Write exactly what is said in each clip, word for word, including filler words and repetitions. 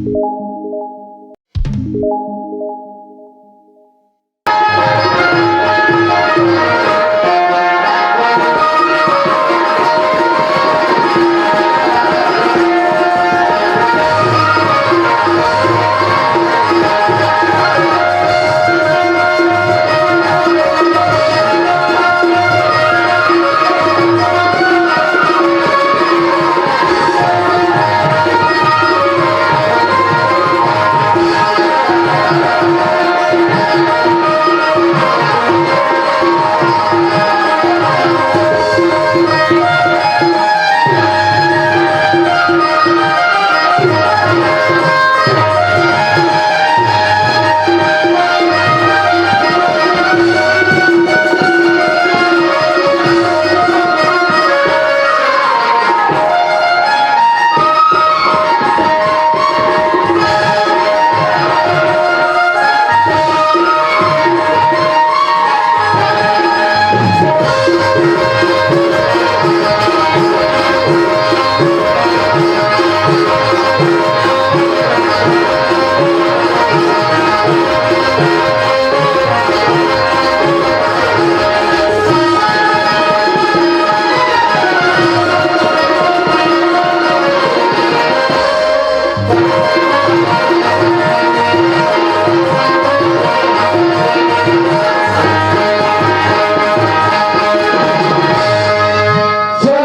चल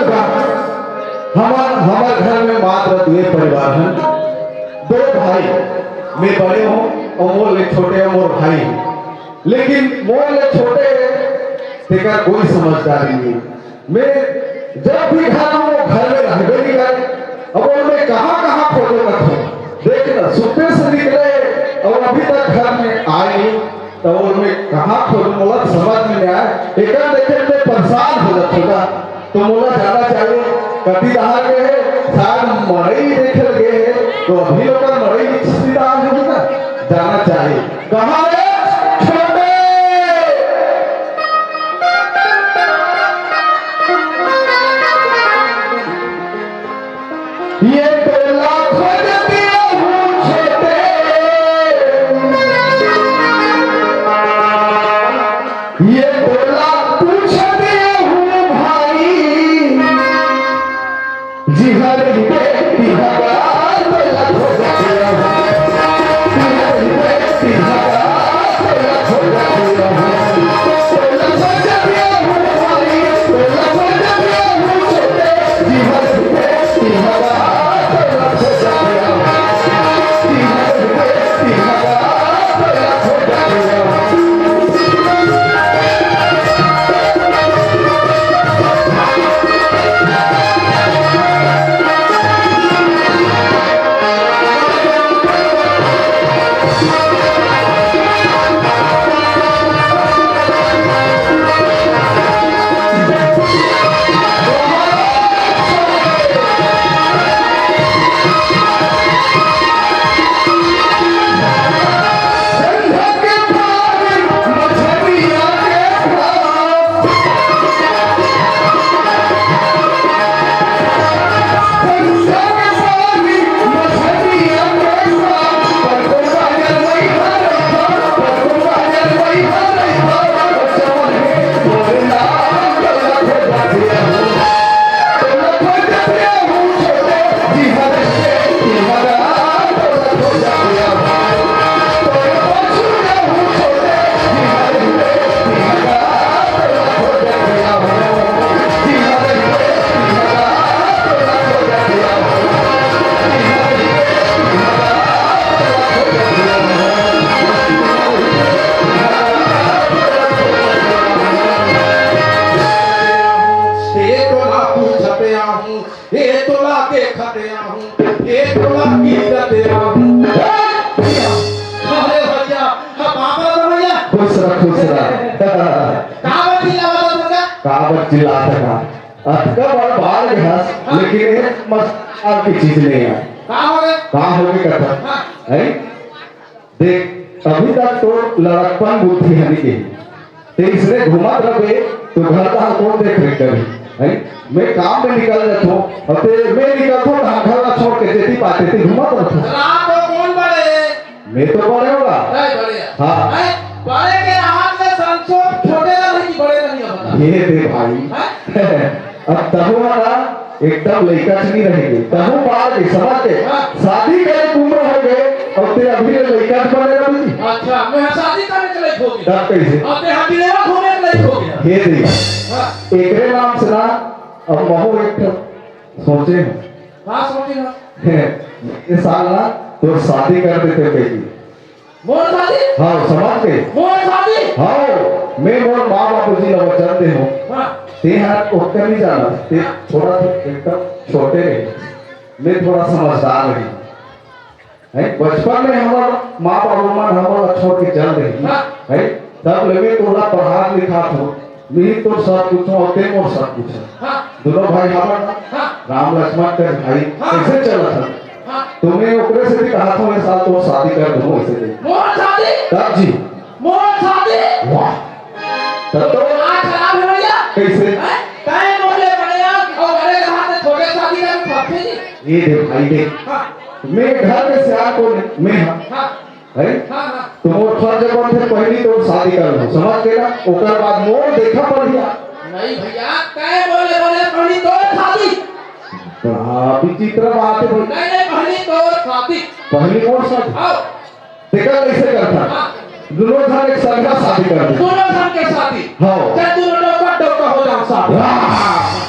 बा, हमर, हमर घर में मात्र दुए परिवार हन, दो भाई। मैं बड़े हूँ और मोर ले छोटे मोर भाई। लेकिन मोर ले छोटे हे, तेकर कोई समझदारी नहीं। मैं जब भी घर हूँ, वो घर में रहबे नहीं करे। अब वो मैं कहाँ, कहाँ खोजो कथो। देख ना, सुबह से निकले और अभी तक घर में आए नहीं, तो वो मैं कहाँ खोजो, मोला समझ में नहीं आए। एकर देखे मैं परेशान हो जात होगा। तो मोला जाना चाहिए, कति डहार गए हे, शायद मड़ई देखे गए हे, तो अभी लोग का मड़ई की स्थिति आ होगी ना, जाना चाहिए। कहाँ रे छोटे? ये टोला खोजतिया हूँ छोटे, ये टोला पूछतिया हूँ भाई, जिहर बेटी हवा टोला खोजतिया हूँ, जिहर बेटी हवा टोला खोजतिया हूँ, टोला खोजतिया हूँ भाई, टोला खोजतिया हूँ छोटे, जिहर ए टोला पूछते आहूँ, ए टोला देखते आहूँ, ए टोला गिरते आहूँ। अरे भैया, अब पापा तो भैया। खुश रह, खुश रह। काबर चिल्लावत हस? काबर चिल्लात हस? अतका बड़ बाढ़ गे हस, हाँ। लेकिन एक मसाल की चीज नहीं है। का हो गे? का हो गे कथा? हाँ। हैं? देख, अभी तक तो लड़कपन बुद्धि हनी के। ते इसने घूमत रहे, तो घर का कौन देख रेख करी? हैं? मैं काम में निकल जाता हूँ, और ते, मैं निकलता हूँ, घर का छोड़ के जेती पाते ते घूमत रहता हूँ। रात हो ये तो बड़े होगा। नहीं, बड़े हैं। हाँ। नहीं, बड़े के हाथ में संसोध छोटे ना रहे कि बड़े नहीं होता। ये दे भाई। हैं? अब तहु ह ना एकदम लइका च नहीं रहेंगे, तहु बाढ़ के समझ के हाँ। शादी करे के उम्र हो गए और ते अभी ले लइका च बने रह जी। अच्छा, मैं शादी करे के लायक हो गया। तब कैसे? अब ते हाथी लेवा घूमे के लायक हो गया। ये दे। हाँ। एकरे नाम से ना अब महू एक ठो सोचे हूँ। हाँ, सोचे ना। ये साल ना तो शादी कर देते बेटी। मोर शादी? हाँ, समझ गए? मोर शादी? हाँ, मैं मोर माँ बाबूजी ला वचन दे हूँ। हाँ। ते हर ओकर नहीं जाना, ते थोड़ा सा एकदम छोटे रहे। मैं थोड़ा समझदार रही। है, बचपन में हमर माँ बाबू मन हमर ला छोड़ के चल दे। हाँ। है, तब ले मैं तोला पढ़ा लिखा थो, मैं ही तोर सब कुछ हूँ और ते मोर सब कुछ है। हाँ। दोनों भाई हमर हाँ। राम लक्ष्मण के भाई हाँ। कैसे चलत है? हाँ। तो मैं ओकरे से भी कहा था, मैं साल तोर शादी कर दूँ ऐसे दे। मोर शादी? तब जी। मोर शादी? वाह। तब तो आज खराब है भैया। कैसे? हैं? तय मोले बड़े और बड़े कहा से छोटे शादी कर फंसे जी। ये दे भाई दे। हाँ। मैं घर में से आ को मैं हाँ। हाँ। है? हाँ, हाँ। तो मोर फर्ज बनथे पहली तो शादी कर लो, समझ के ना? ओकर बाद मोर देखा बढ़िया। नहीं भैया, तय बोले, बोले पहली तो शादी। बड़ा विचित्र बात है भाई। नहीं, नहीं, पहली तो शादी। पहली मोर शादी। हाँ। देखा कैसे करता? हाँ। दोनों झन एक संघा शादी कर दे। दोनों झन के शादी। हाँ। चाहे दोनों डौका, डौका हो जाओ शादी। वाह।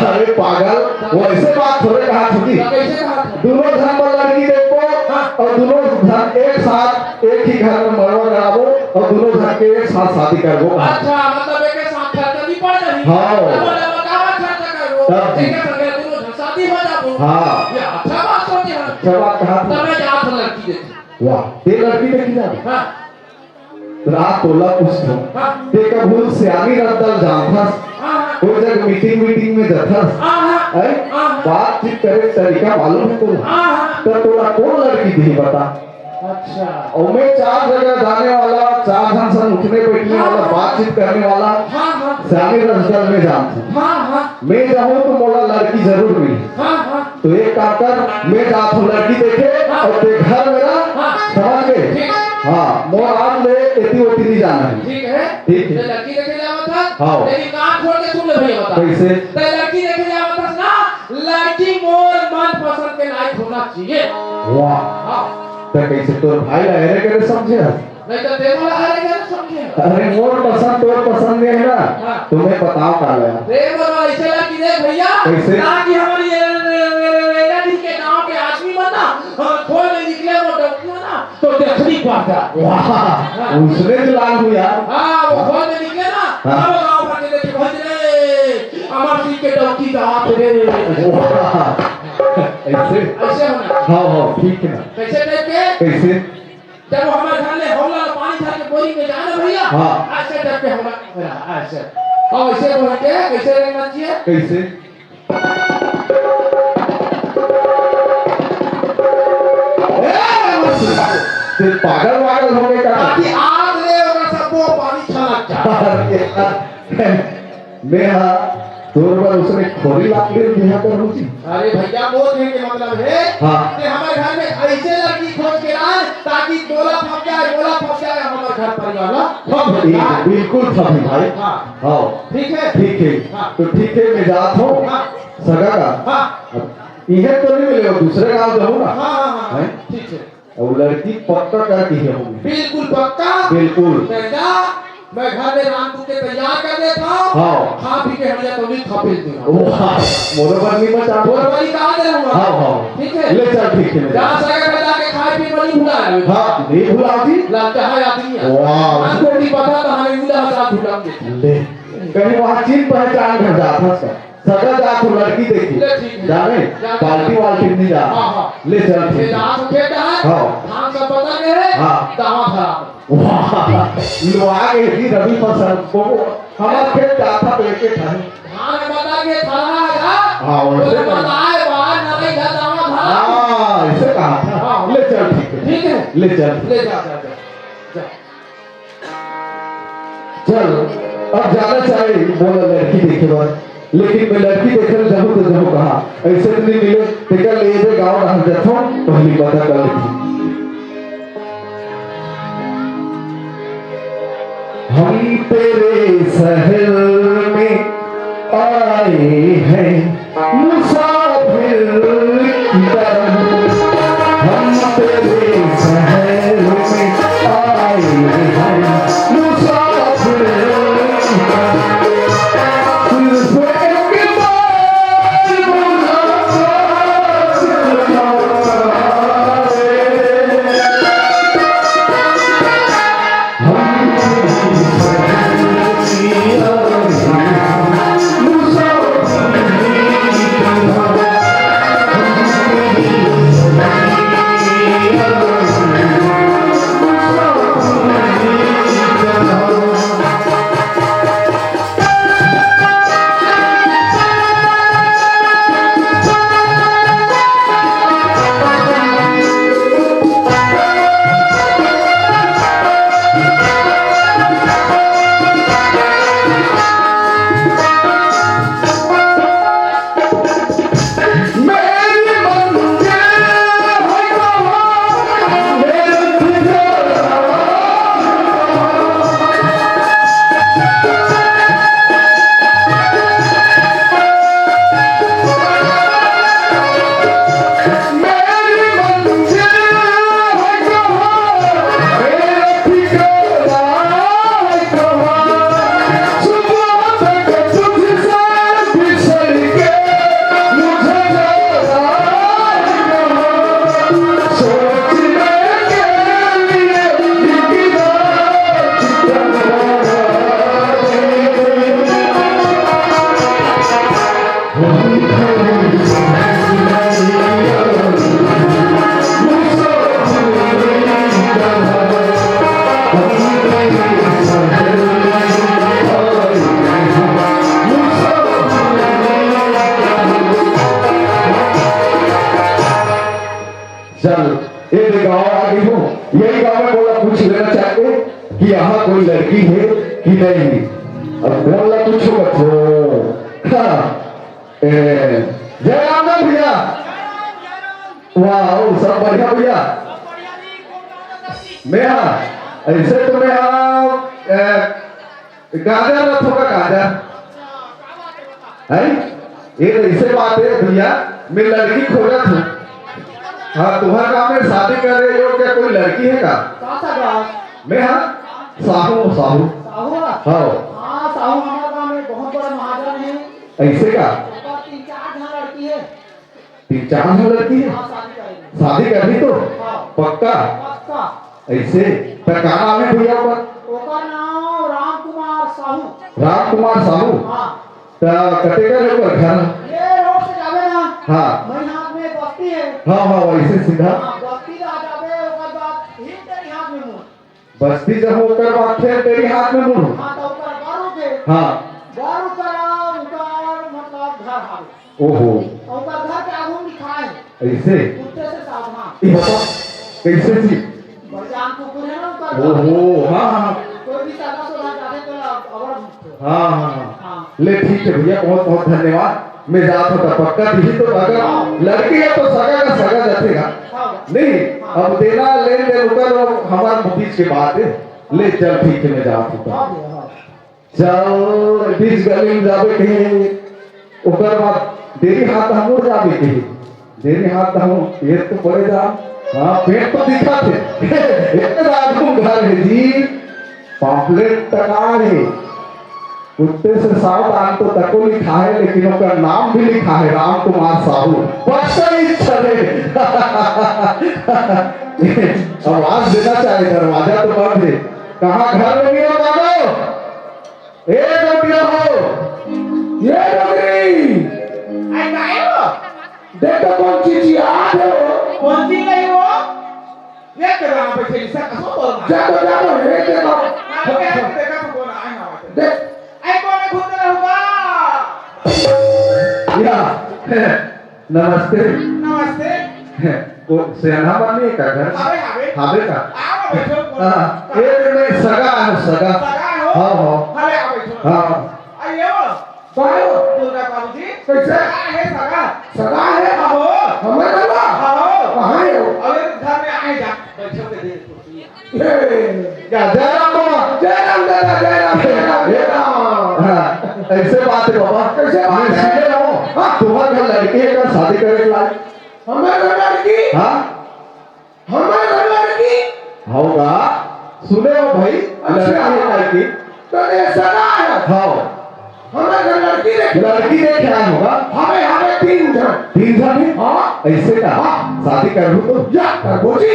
अरे पागल, वो ऐसे बात थोड़े कहा थी। तो कैसे कहा था? दोनों झन में लड़की देखो हाँ। और दोनों झन एक साथ एक ही घर में मरवा कराबो और दोनों झन के एक साथ शादी करबो। अच्छा, मतलब एक साथ खर्चा नहीं पड़ रही। हाँ। तब मतलब बतावा खर्चा करबो। तब जी। एक संगे दोनों झन शादी हो जाबो। हाँ। ये अच्छा बात सोचे हैं। अच्छा बात कहा था। तब मैं जात हूँ लड़की देखे। वाह, ते लड़की देखी जाबो। हाँ। रात तोला पूछथों, हाँ। ते कभू सियानी रद्दा ल जानथस? हाँ, हाँ। कोई जग मीटिंग वीटिंग में जथस? हाँ, हाँ। हैं? हाँ, हाँ। बातचीत करे के तरीका मालूम है तोला? हाँ, हाँ। तो तोला कौन लड़की दी बता? अच्छा। और मैं चार जगह जाने वाला, चार झन संग उठने बैठने वाला, हाँ। बातचीत करने वाला, हाँ, हाँ। सियानी रद्दा ल मैं जानथों। हाँ, हाँ। मैं जाहूँ तो मोला लड़की जरूर मिली। हाँ, हाँ। तो एक काम कर, मैं जात हूँ लड़की देखे हाँ। और ते घर में रह, हाँ। समझ गए? ठीक। हाँ, मोर आज ले एती ओती नहीं जाना है। ठीक है। ठीक है। ते लड़की देखे जावत हस, हाँ। लेकिन काम छोड़ के सुन ले भैया बता। कैसे? ते लड़की देखे जावत हस ना, लड़की मोर मन पसंद के लायक होना चाहिए। वाह। हाँ। तो कैसे तोर भाई ला एरे करे समझे हस? नहीं तो ते मोला हरे घर समझे। अरे मोर पसंद तोर पसंद नहीं है ना, हाँ। तुम्हें बताओ का ले। ते मोला ऐसे लड़की दे भैया, कैसे? ताकि हमारी ये, ये, ये, ये, ये, ये के गांव के आदमी मन ना, हाँ, खोल में निकले वो डौकी हो ना, तो देखनी पड़ जाए। वाह, हाँ। उसने जो लाल हुआ। हाँ, वो खोल में निकले ना, हाँ। सब गांव भर के देखे, "भज रे, अमर सिंह के डौकी का हाथ रे।" वाह, ऐसे? ऐसे होना। हाँ, हाँ, ठीक है ना। कैसे टाइप के? कैसे? जब वो हमर घर ले हौला ल पानी धर के बोरी में जाना भैया, हाँ। ऐसे टाइप के हौला मेरा, ऐसे। और ऐसे बोल के, कैसे रेंगना चाहिए? कैसे? ए, ते पागल वागल हो गए का? ताकि आज ले ओकर सबको पानी छलक जाए। अरे यार। मैं हा तोर बर उसने खोरी लाकड़ी बिहा कर रुचि। अरे भैया, मोर कहे के मतलब है हाँ। कि हमारे घर में ऐसे लड़की खोज के लाए ताकि मोला फंस जाए, मोला फंस जाए, हमारे घर परिवार ला फंस जाए। बिल्कुल फंसी भाई। हाँ। हाँ। ठीक है? ठीक है। हाँ। तो ठीक है, मैं जात हूँ। हाँ। सगा का। हाँ। अब इहे तो नहीं मिले, दूसरे गाँव जाऊँ ना। हाँ, हाँ, हाँ। हैं? ठीक है। अउ लड़की पक्का कर दिहे होंगे। बिल्कुल पक्का। बिल्कुल। तेजा, मैं घर में रांध के तैयार कर देता हूँ। हाँ। खा पी के हम जा तो नहीं खा पी दूंगा। वाह, मोरो बर नहीं बचा। मोरो बर कहा दे रहूंगा। हाँ, हाँ। ठीक है। ले चल, ठीक है, ले जा चल। सगा घर जाके खाए पी पर नहीं भुला है। हाँ, नहीं भुला जी। लड़का है आदमी है। वाह। हमको नहीं पता था, हमें उल्टा हाथ भुला दे। ले। कहीं वहाँ चीन पहचान घर जाता था। सगा जात हो लड़की देखी। ले ठीक है। जाने? जा, जा, पार्टी जा। वार्टी नहीं जा। हाँ, हाँ। ले चल ठीक ये है। जात हो खेत है? हाँ। धान सब पता के है? हाँ। दावा खराब। वाह, लोग आ गए जी रवि फसल। वो हमारा खेत जाता तो एक एक है। धान पता के खड़ा है ना? हाँ, वैसे बोले तो। बताए बाहर ना नहीं घर दावा खराब। हाँ, ऐसे कहा था। हाँ। ले चल ठीक है। ठीक है। ले चल। ले जा, जा, जा। जा। चल, अब जाना चाहे, बोला लड़की देखे बर, लेकिन मैं लड़की देखे ल जाहूं तो जाहूं कहाँ? ऐसे तो नहीं मिले, तेकर ले एदे गाँव रहन जाथों, पहली पता कर लेथों। हम तेरे शहर में आए हैं मुसाफिर की तरह, हम तेरे शहर में आए हैं मुसाफिर की तरह। सिर्फ एक बार मुलाकात करा दे। चल, ए दे गाँव आ गई हूँ, यही गाँव में बोला पूछ लेना चाहिए कि यहाँ कोई लड़की है कि नहीं। अब बोला कुछ मत हो। हाँ। ए, जय राम राम भैया। वाह, सब बढ़िया भैया। मैं हाँ, ऐसे तो मैं हाँ, ए, गाजर रखो का गाजर। है? ये तो ऐसे बात है भैया, मैं लड़की खोजत हूँ। हाँ, तुम्हारे गाँव में शादी कर रहे हो, क्या कोई लड़की है का? का सगा? मैं हाँ, साहू, साहू। साहू? हाँ। हाँ, साहू हमारे गाँव में बहुत बड़ा महाजन है। ऐसे का? ओकर तीन चार झन लड़की है। तीन चार झन लड़की है? हाँ, शादी करेंगे। शादी करही तो? हाँ। पक्का? पक्का। ऐसे? त का नाम है भैया ओकर? ओकर नाम राम कुमार साहू। राम कुमार साहू? हाँ। त कते कर है ओकर घर? ये रोड से जावे ना। हाँ। मई हाथ में बस्ती है। हाँ, हाँ, वैसे सीधा। हाँ, बस्ती ला जावे, ओकर बाद ही तेरी हाथ में मुड़। बस्ती जब ओकर बाद फेर तेरी हाथ में मुड़। हाँ, तो ओकर बारू के। हाँ। बारू करा, ओकर मतलब घर हावे। ओहो। ओकर घर के आगू में लिखा है। ऐसे? कुत्ते से सावधान। ई बताओ, कैसे जी? बड़जान कुकुर है ना ओकर। ओहो, हाँ, हाँ। कोई भी सगा सोधा जाथे तो अबड़ हाँ, हाँ, हाँ। हाँ। ले ठीक है भैया, बहुत बहुत धन्यवाद। मैं जात हूँ त पक्का दिही तो अगर लड़की है तो सगा का सगा जाथे गा। हाँ। नहीं, हाँ। अब देना लेन देन ओकर हमार बीच के बात है। ले चल ठीक है, मैं जात हूँ त। हाँ भैया, हाँ। चल बीच गली में जाबे कहीं, ओकर बाद देरी हाथ हम मुड़ जाबे कहीं। देरी हाथ हम ये तो पड़े जा। हाँ, पेट तो दिखा थे। एक रात को घर है जी, पाम्पलेट टका है। कुत्ते से सावधान तो तको लिखा है, लेकिन ओकर नाम भी लिखा है राम कुमार साहू। बस सही चले। आवाज देना चाहे, दरवाजा तो बंद है। कहाँ घर में नहीं हो दादा? ए डोकरी हो, ये डोकरी। आई काहे हो? देख तो कौन चीज याद है वो? कौन चीज नहीं हो? ये के गाँव पे खेली सा कसो बोल मार। जा तो, जा तो, हे देखो। हाँ, मैं तो देखा तो कौन आए ना आते। देख। आई कौन है खुद रहूँगा? या, नमस्ते। नमस्ते। वो सेना बनी का घर? हावे, हावे। हावे का? आओ, बैठो, बोलो। हाँ, ये मैं सगा है, सगा। सगा हो? हाँ, हाँ। हावे, आओ, बैठो। हाँ। आइए वो। बायो। दुर्गा बाबूजी। कैसे? सगा है, सगा। सगा है? हाँ हो। हमें लगा? हाँ हो। कहाँ है वो? अरे घर में आए जा, बैठो के दे कुर्सी। हे। क्या जय राम बाबा? जय राम, जय जय राम, जय राम, जय राम। हाँ, ऐसे बात है बाबा। कैसे बात मैं है? सुने हूँ, हाँ। तुम्हारे घर लड़की है का शादी करे के लायक? हमारे घर लड़की? हाँ। हमारे घर लड़की? होगा, सुने हो भाई, अच्छा। लड़की है का की? तो ये सगा है। हाँ। हमारे घर लड़की देखे? लड़की देखे आए होगा। हमें, हमें तीन झन। तीन झन है? हाँ। ऐसे का? हाँ। शादी कर लूँ तो? या, कर दो जी।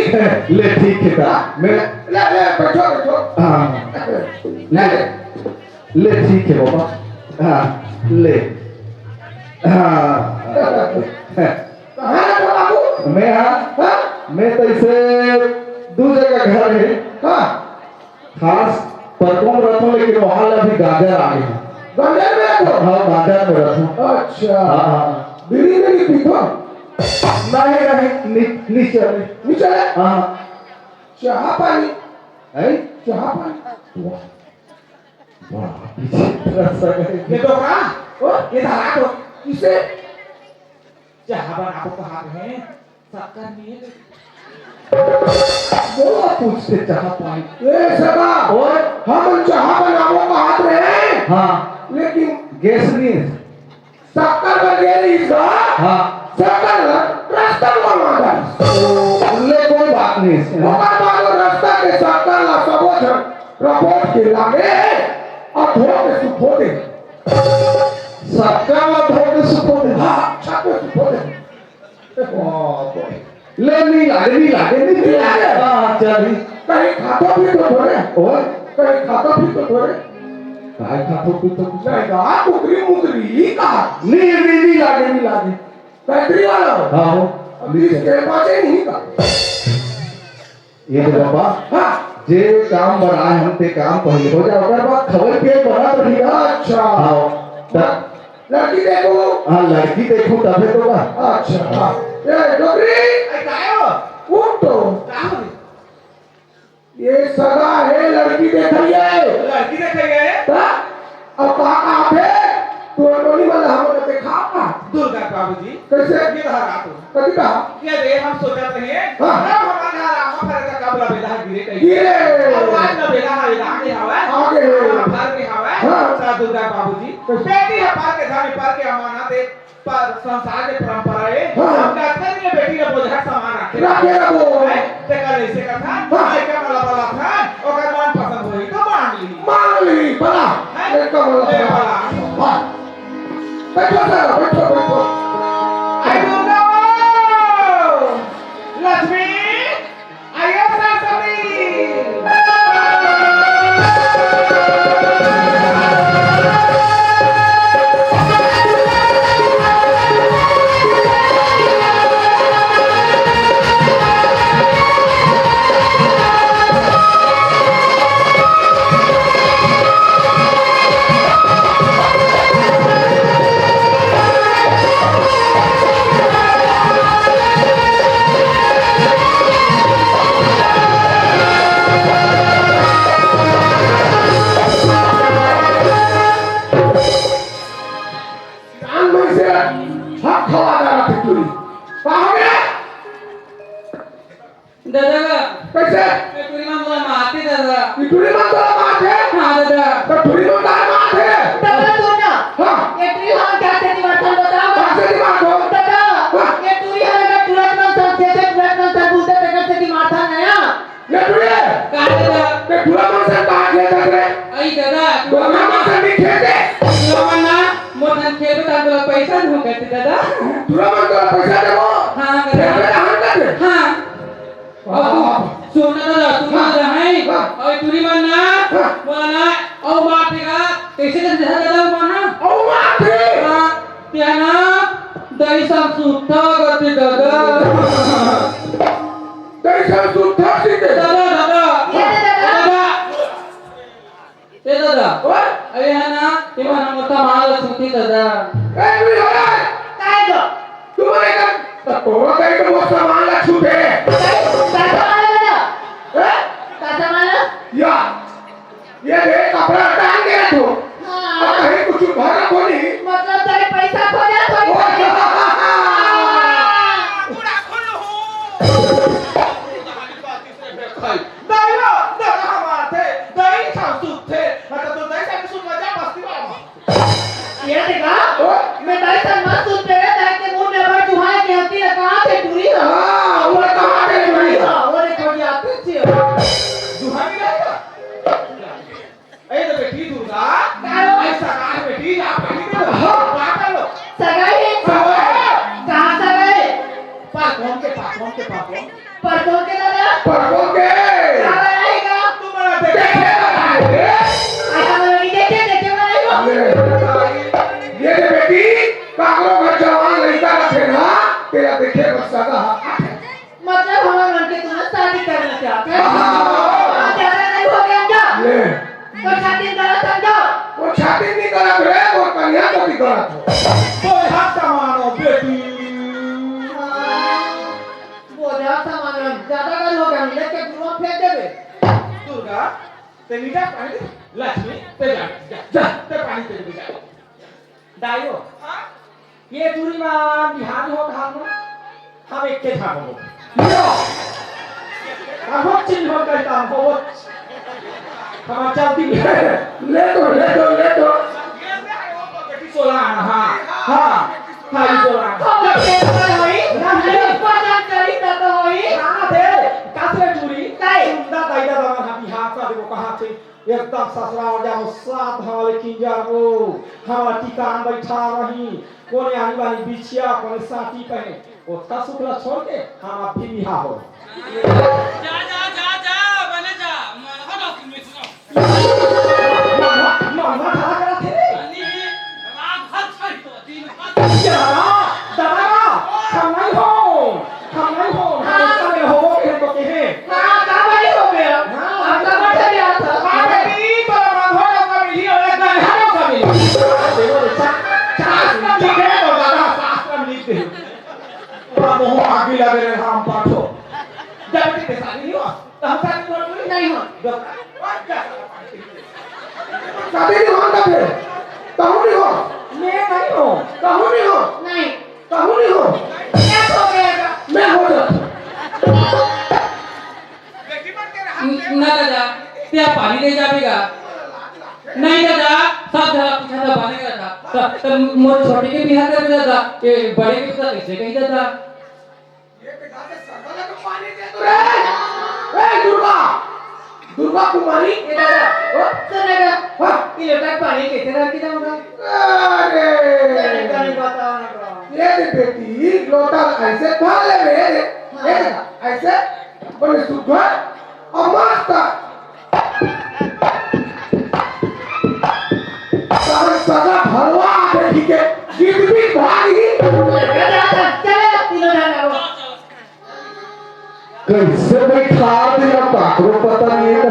ले, ठीक है, ता। मैं ले, ले, बैठो, बैठो। हाँ। ले, ले। ले, ठीक है बाबा। हाँ, ले। हाँ। कहाँ रहते हो बाबू? मैं, हाँ? हाँ? मैं तो इसे दू जगह घर है। हाँ। खास परकोम रथों, लेकिन वहाँ ले अभी गाजर आ गए हैं। गाजर में रथो? हाँ, गाजर में रथो। अच्छा। हाँ, हाँ। बीड़ी, बीड़ी पीतो? नहीं, नहीं, नी-, नीचे, नीचे। नीचे? हाँ। चाह पानी? है? चाह पानी? वाह। वाह, विचित्र सा है। ये तो कहा? ओ? ये तो हाथ हो। किसे? चाह बनाबो कहा रहे, शक्कर नहीं है। वो पूछते चाह पानी। ए सगा, और? हम चाह बनाबो कहा रहे। हाँ। लेकिन गैस नहीं है। शक्कर बर गे रहिस गा। हाँ। शक्कर ला रस्ता म गवा डारिस। ले कोई बात नहीं है। ओकर बाद वो रस्ता के शक्कर ला सबो झन रपोट के लागे अउ धो के सुखो दे। शक्कर ला धो के सुखो दे। हाँ, छत में सुखो दे। वाह, वाह। ले, नहीं लागे, नहीं लागे, नहीं नहीं लागे। लागे। हाँ, हाँ, चल, नहीं। कहीं खातो भी तो थोड़े। और? कहीं खातो भी तो थोड़े। काय खातो भी तो? नहीं, गा, कुकरी मुकरी, ई का? नहीं, नहीं, नहीं लागे, नहीं लागे। बैटरी वाला हो? हाँ, हो। अब बीस के पाछे नहीं का? ये तो बाबा, हाँ। जे काम बर आए हम, ते काम पहले हो जाए, ओकर बाद खबर पिए बना तो नहीं। अच्छा। हाँ। त- लड़की देखो। हाँ, लड़की देखो तबे तो बा। अच्छा, हाँ। ए, डोकरी। अरे, काय हो? उठ तो। का हो रे? ये सगा है, लड़की देखइए। लड़की देखइए? हाँ? अब का, का आथे? तू टोली वाला हमन ला देखा का? दुर्गा बाबूजी। कैसे? ये रहा रात। कभी कहा? ये दे, हम सोचत रहिए, हाँ। कब हमारे यहाँ रामा फरे का कब लबेदा गिरे कहीं। गिरे। अब आज लबेदा है, आगे हवा है। आगे है। रामा फर के हवा है। हाँ। सा दुर्गा बाबूजी। कैसे? बेटी है पर के धन, पर के अमानत है, पर संसार के परंपरा है। हाँ। कतका दिन में बेटी ला बोझा के समान रखे। रखे रहो। है? ते कल ऐसे करथन, हाँ। लइका मन ला बलाथन, ओकर मन पसंद होही तो मांग ली। मांग ली, बला। है? लइका मन ला ले बला। बला। हाँ। बैठो सर, बैठो, बैठो। आई दुर्गा, लक्ष्मी, आइए सरस्वती। कान में से हक हवा जा रहा था टूरी। कहाँ गया? दादा, कैसे? ये टूरी मन तोला मारथे, दादा। ये टूरी मन तोला मारथे? हाँ, दादा। तो टूरी मन काहे मारथे? दादा, सुन ना। हाँ। ये टूरी मन का से दिमाग था, बताओ ना। का से दिमाग हो? दादा, हाँ। ये टूरी हर अगर टूरा मन समझे थे, टूरा मन सब बोलते, तेकर से दिमाग था नया। ये टूरी। का दादा? ये टूरा मन से कहाँ खेलता रे? आई दादा, टूरा मन से नहीं खेलते। टूरा मन ना, मोर संग खेलबे त तोला पैसा दूँ कहते दादा। टूरा मन तोला पैसा देबो? हाँ, दादा। खेलबे त हम कर दे। हाँ। अब तू सुन ना दादा, सुन ना दादा, हैं? हाँ। अउ टूरी मन ना, हाँ। मोला ना, अउ मारथे गा, कैसे कर देहा दादा, वो मार ना? अउ मारथे? हाँ, तेहा ना, दई संग सुत्था करथे दादा। दई संग सुत्था सीखे? दादा, दादा। ये दादा। दादा। ए दादा, ओए! अरे हा ना, ते मन मोर सामान ला छूथे दादा। ए, तू हो रे! काय गो? तू बोले का? तो तोरा कहीं तो मोर सामान ला छूथे। काय, काय सामान ला दादा? ए? काय सामान ला? या, ये दे कपड़ा टांग दे तू। हाँ। अब कहीं कुछ भरा कोनी। मतलब तारे पैसा खो जा, खो जा। ओए! पूरा खुल हो। दई ला, दई हमार थे, दई था सुत थे। तोर के दादा? परबो के। दादा आएगा। तुम बना दे। देखे बना दे। ऐसा बोलो कि देखे, देखे बनाई हो। ये, ये दे बेटी, काकरो घर जवान लइका रथे ना, तेला देखे बर सगा हा। मतलब हमर मन के तुरंत शादी करना चाहते हैं? हाँ। हाँ, ज्यादा नहीं हो गया क्या? ले। तो छाती में गलत हम जाओ। वो छाती नहीं गलत रे, वो कन्या को भी गलत हो। बोझा सामान हो, बेटी। हाँ, बोझा सामान हो, ज्यादा नहीं हो गया, लेके गुरुआ फेंक देबे। दुर्गा, ते मीठा पानी दे, लक्ष्मी, ते जा, जा, जा, ते पानी दे, जा। दाई हो, हाँ? ये टूरी मा बिहारी हो, धान मा हम एक के ठाक हो। लो! अब वो चिन्ह हो गई, काम हो, वो हमार चलती भी। ले दो, ले दो, ले दो। ये ले, वो तो बेटी सोलह आना, हाँ, हाँ, हाँ, ये सोलह आना। तो बेटी सोलह होई, ना, नहीं। पसंद करी तो, तो होई। हाँ, दे, कासरे टूरी। नहीं। सुंदर दाई दादा मन हम बिहार सा देखो कहाँ थे। एकदम ससुराल जाओ, सात धावा ले किंजर वो, हमार ठिकान बैठा रही, कोने आनी वाली बिछिया, कोने साटी पहने, ओतका सुख ला छोड़ के हम अब भी बिहा हो। जा, जा, जा, जा, बने जा, मन हो ना सुन में सुनो। मन हो, मन हो ढाला करा थे रे। नहीं, राम हर छड़ी तो दिन भर। क्या? दबा, हम नहीं हो। हम नहीं हो, हम हाँ। इसका में होबो के तो के हैं। हाँ, का बड़ी हो गया? हाँ, आप का बच्चा क्या था? हाँ, बेटी, तो मांगो ना का मिली और एक बार हरो का मिली। देखो, देखो, शास्त्र में लिखे तो दादा, शास्त्र में लिखते हैं। बड़ा मोह आग भी लगे रहे, हम पाठो। जब बेटी के शादी नहीं हुआ, तो हम शादी नहीं हुआ। नहीं हुआ। जब, और क्या शादी नहीं हुआ था फिर? कहूँ नहीं हुआ? मैं नहीं हूँ। कहूँ नहीं हुआ? नहीं। कहूँ नहीं हो? क्या हो गया? मैं हो जाता। न-, ना दादा, ते पानी नहीं जाबे गा। नहीं दादा, सब झला पूछा था, बने का था। त, त मोर छोटे के बिहार कर दादा, ये बड़े के तो कैसे कही दादा? ये बेटा के सगल के पानी दे दो रे। ए, दुर्गा, दुर्गा कुमारी। ए दादा, ओ? सुन ना, हाँ। ये लोटा पानी कैसे रख के जाऊंगा? अरे। नहीं, नहीं, बता ना, बता। ये दे बेटी, लोटा ऐसे भर ले रे। हाँ। ये देखा, ऐसे, बड़े सुघर और मस्त। तार सगा भरवा आथे, ठीक है, गिरगिट भाग ही। चले, तीनों जन आओ। कैसे बैठा दिया, काकरो पता नहीं है।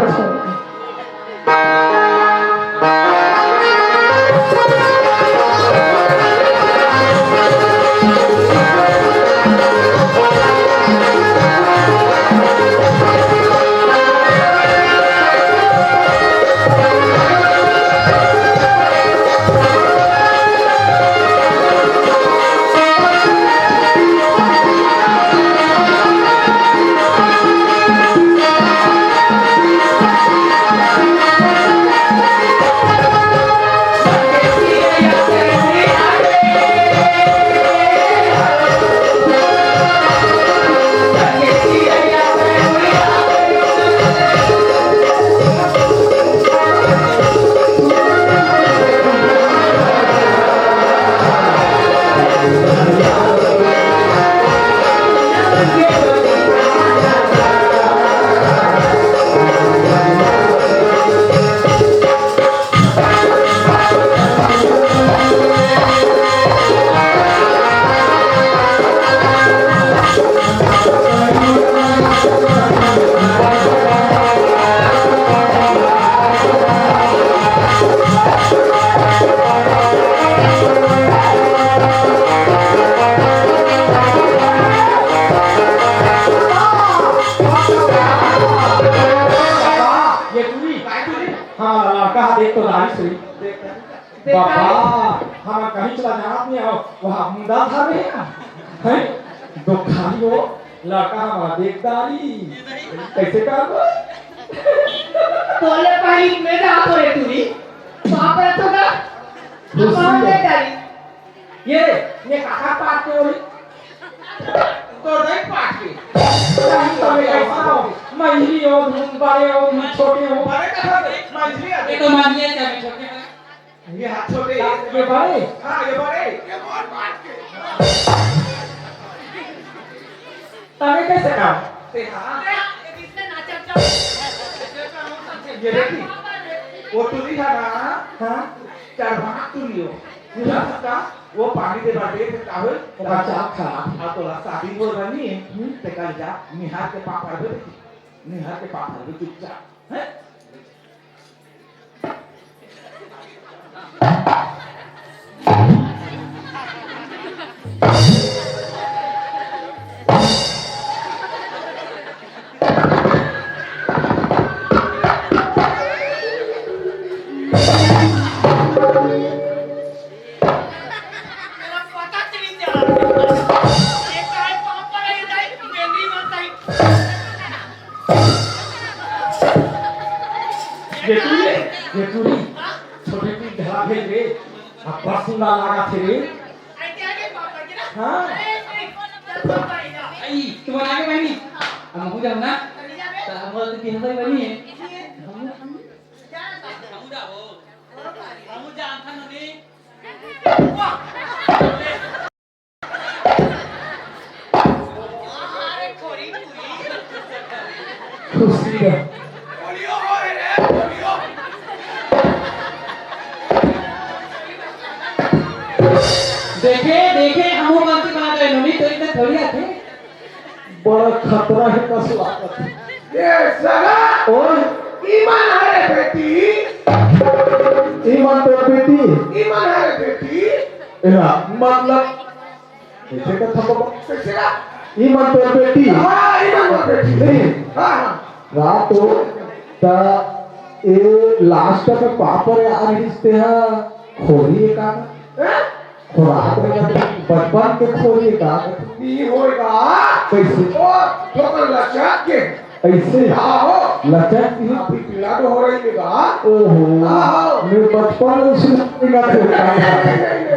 ये टूरी, काय टूरी? हाँ, लड़का हा देख तो डारी सही। देख बाबा, डारी। हम कहीं चला जात नहीं हो, वहाँ मुंडा था रे। हैं? दुखारी हो, लड़का हमारा देख डारी। कैसे कर दो? तोले पानी में जा तो रे टूरी। बाप रे तो ना। खुशी हमारा है। देख डारी। ये, ये काका पाट के होई? तो नहीं पाट के। नहीं तो मैं कैसा हो? मंझली हो, तुम बड़े हो, तुम छोटे हो। बड़े कथा दे, मंझली आ। ये तो मंझली है, क्या मैं छोटे हैं? ये हाथ छोटे। ये बड़े? हाँ, ये बड़े। ये बहुत पाट के। तमे कैसे काम? ये देखी, वो टुरी है ना, हाँ, चढ़वा टुरी हो। पूरा सबका वो पानी दे बाटे, फिर का होई? ओकर चाल खराब। आ तोला शादी हो रहनी है, हम्म। ते कल जा, निहार के पापड़ भी देखी, निहार के पापड़ भी चुपचाप, हैं? ये टुरी रे, ये टुरी। छोटे टुरी ढाबे रे, अब्बड़ सुंदर लागत हे रे। हाँ। आई, तुमन आगे बहिनी। अब हमहू जाहूँ ना। त हमर तो बिहाव बनी है। हमहू जाबो। हमहू जानथन नोनी। खुशी है। देखे, देखे, हमहू मन के बात है, नोनी तो इतना थोड़ी आथे। बड़ा खतरा है का स्वागत है। ये सगा। और? ईमान हरे बेटी। ईमान तो बेटी। ईमान हरे बेटी। हाँ, मतलब, कैसे का था बाबा? कैसे का? ईमान तो बेटी। हाँ, ईमान तो बेटी। नहीं। हाँ, हाँ। रात हो, ता ए लास्ट में पापड़ आ रही ते हा, खोरी का? हैं? खोराक में बचपन के खोरी का? नहीं होएगा। कैसे? ओ, ठोकर लचक के। ऐसे? आहो। लचक की? अभी पीड़ा तो हो रही है बा। ओहो। आहो। मैं बचपन में उसने पीड़ा होता था।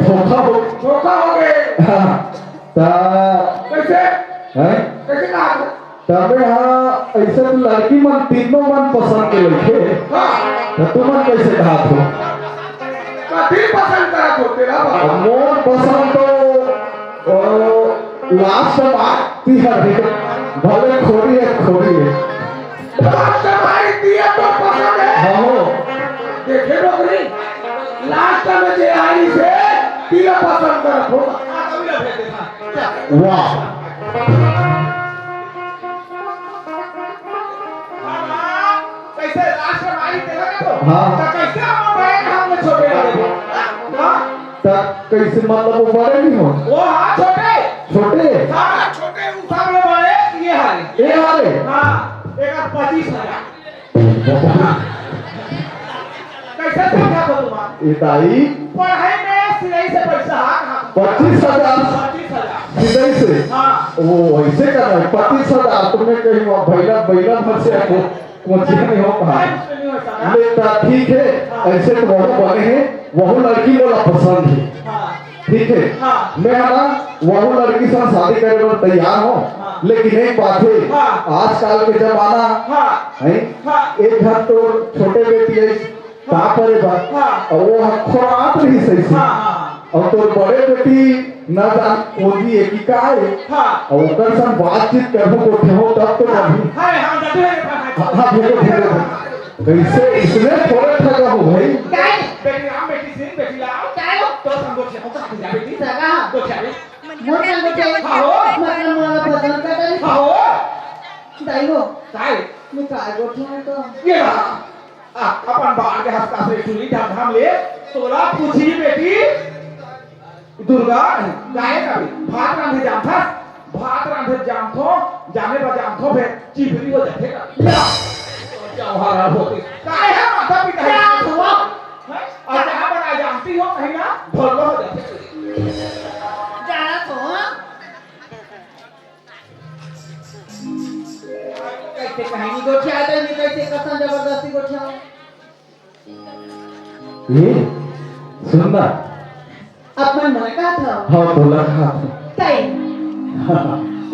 धोखा हो। धोखा हो गए। हाँ। ता कैसे? हैं? कैसे कहा था? तबे हाँ, ऐसे तो लड़की मन तीनों मन पसंद के लइके। हाँ। त तुमन कैसे कहा थो? कथी पसंद करा थो तेरा बाबा? मोर पसंद तो, ओ, लास्ट बात ती हर है, भले खोरी है, खोरी है। लास्ट बात ती है तो पसंद है। हाँ हो। देखे डोकरी, लास्ट में जे आई से तिला पसंद करा थो। वाह। कैसे लास्ट में आई तेरा का तो? हाँ। तो कैसे हम बड़े हम में छोटे वाले? हाँ? त कैसे मतलब वो बड़े नहीं हो? वो हाँ छोटे। छोटे? हाँ, छोटे, उ सब में बड़े, ये हारे। ये हारे? हाँ, एक आध पच्चीस हजार। कैसे समझा था तुम्हारा? ए दाई। पढ़ाई में सिलाई से पैसा हाथ हाथ। पच्चीस हजार। पच्चीस हजार। सिलाई से? हाँ। वो ऐसे कर रहा है, पच्चीस हजार तुमने कहीं वहाँ भैला, भैला भर से आपको कोचिंग नहीं हो पा। नहीं, उसमें नहीं होता ना। ले, ता ठीक है, हाँ। ऐसे तो वहू बने हैं, वहू लड़की मोला पसंद है। हाँ। ठीक है? हाँ। मैं है ना, वहू लड़की से शादी करे बर तैयार हूँ, हाँ। लेकिन एक बात है, हाँ। आजकल के जमाना हाँ। है, हाँ। एक घर तो छोटे बेटी है, हाँ। का परे बा, हाँ। और वो खोरात रही सही से। हाँ, हाँ, हाँ। और तोर बड़े बेटी ना जान कोदी है कि का है। हाँ। और ओकर संग बातचीत करबो, गोठियाबो तब तो हाँ, बनही। हाँ, हाँ, जाते हैं, हाँ, हाँ। हाँ, हाँ, भेजो, भेजो। कैसे इसने थोड़े ठगा हो भाई? काय? बेटी राम, बेटी सिंह, बेटी लाल। काय हो? तो संग गोठियाबो, तो संग गोठियाबो, बेटी। सगा। गोठियाबो। मोर संग गोठियाबो। हाँ, हो। मतलब मोला पसंद का करे। हाँ, हो। दाई हो। काय? मैं काय गोठियाबो तो? ये रहा। आ, अपन बाहर के हंसका से टुरी ढाम ढाम ले, तोला पूछी बेटी, दुर्गा, गाय का भी, भात रांधे जानथस, भात रांधे जानथो, जाने बा जानथो, फिर चिपरी हो जाथे का। या, तो क्या हो रहा होते? काय है माता पिता है? क्या हुआ? हैं? और जहाँ बना जानती हो, कहीं ना, भलो हो जाथे। जाना तो, हाँ? कैसे कहेंगी गोठिया दे, मैं कैसे कसम जबरदस्ती गोठिया? ये, सुन ना। अपन मन का था। हाँ, तोला कहा था। तई।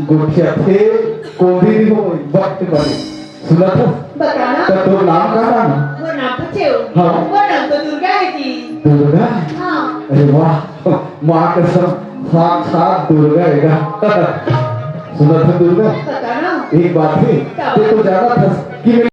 गोठिया थे, कोई भी हो, वक्त बने। सुना था? बताना। तो तोर नाम का नाम? वो नाम तो छेव। हाँ। वो नाम तो दुर्गा है जी। दुर्गा? हाँ। अरे वाह, माँ कसम, साक्षात दुर्गा है ना। सुना था दुर्गा, बता ना। एक बात ही, का? तें तो जानत हस कि मैं